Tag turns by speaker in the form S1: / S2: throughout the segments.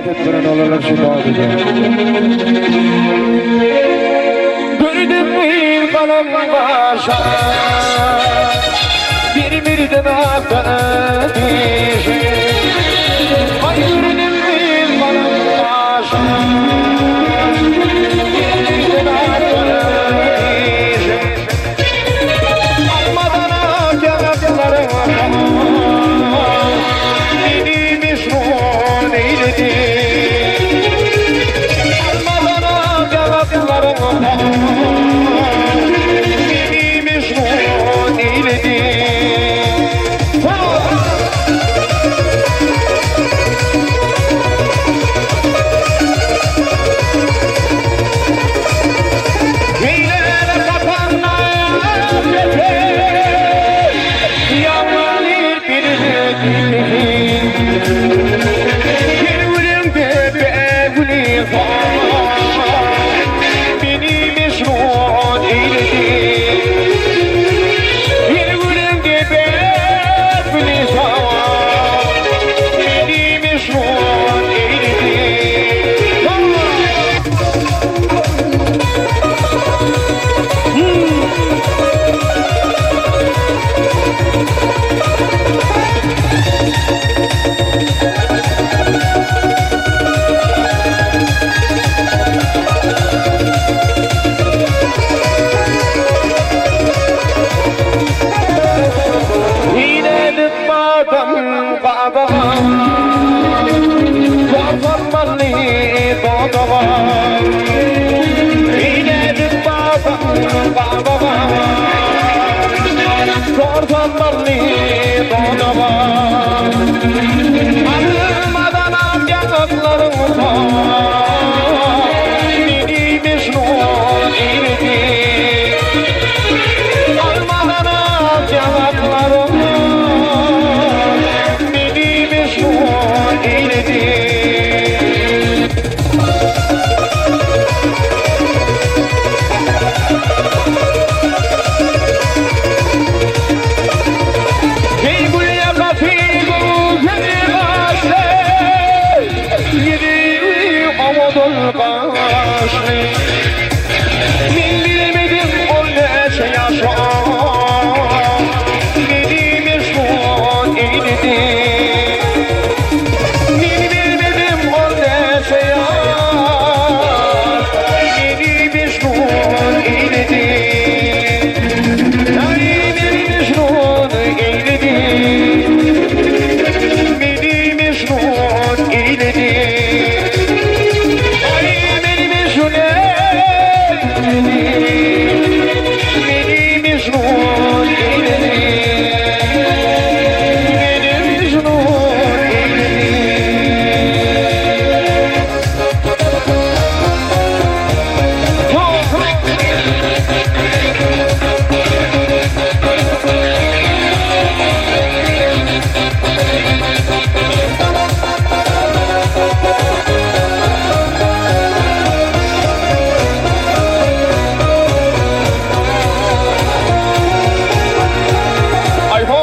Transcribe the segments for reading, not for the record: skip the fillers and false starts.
S1: Etdiren olarlar şepagat edýär.
S2: Gördüm bir galam başa Bir birden ateşi Ay gördüm bir galam başa Bir birden ateşi Almadan akyanatlarına Beni meşgul eyledi Almadan akyanatlarına Beni meşgul eyledi Hilele kapanlar yeter Yanılır bir Bir gülümde be Beni meşgul eyledi Bir gülümde be Beni meşgul eyledi Yine badam qabağa Zorlanmalı dodağa Yine badam qabağa Zorlanmalı dodağa Almadan yanaklarımda Beni mecnun eyledi Almadan yanaklarımda Beni mecnun eyledi Hey gül kafi gül başlı Yedi avadol başlı Min bilmedim o neçe yaşa Beni meşgul eyledi Min bilmedim o neçe yaş Beni meşgul eyledi Ay beni meşgul eyledi Beni meşgul eyledi Ay beni meşgul eyledi Beni meşgul eyledi Beni meşgul eyledi Ay ho!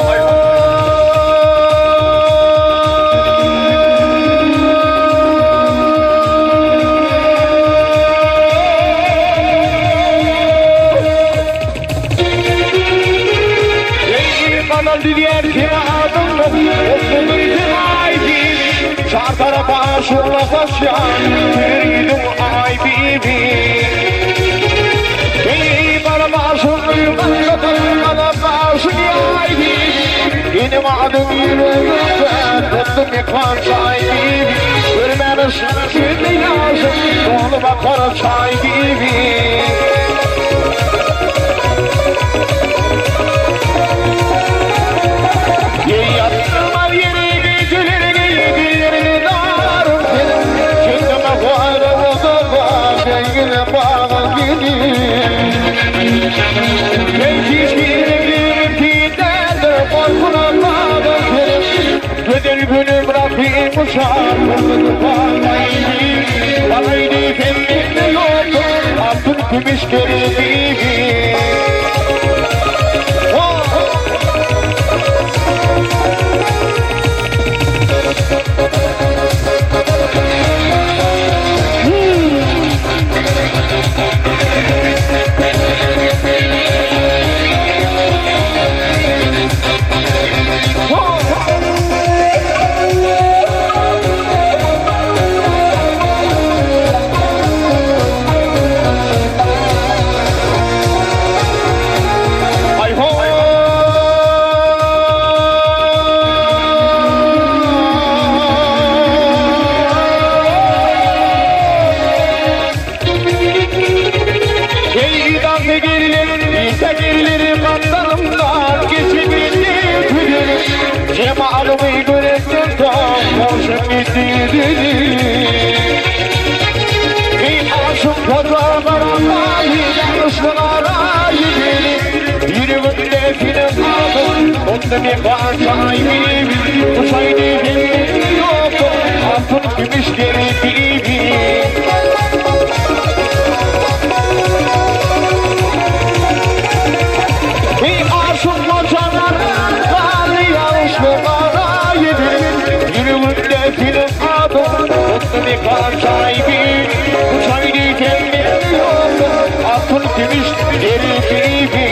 S2: Ey kanal diğer kime adımlı Olsun Çar tarafa şurla taşyan Bir gidin ay bibi Ey bana başım bana başım yaydı Benim adım yüreğimde Tuttum yıkan çay gibi Görmem şimdi yazım Dolu bakar çay gibi Yattım yeri gecelerini yedilerini darım Kendime varım odama Dengine bağlı gideyim Güzel günüm Rabbim uçar Paraydı kendimde yoktu Altın gümüş geri Oh! bili. Ey aşık hocalara ýaşly garaýy bili. Ýüregimde seniň adyň, onda men gaçaý bibi. Uçaýdy hemme ýokdur, altyn kümüş deri bibi. Eý aşyk gojalar, garry ýagyşly garaýy bil. Ýüregimde seniň adyň, onda mekan saýby. Uçaý diýsem men ýokdur, altyn kümüş deri bibi.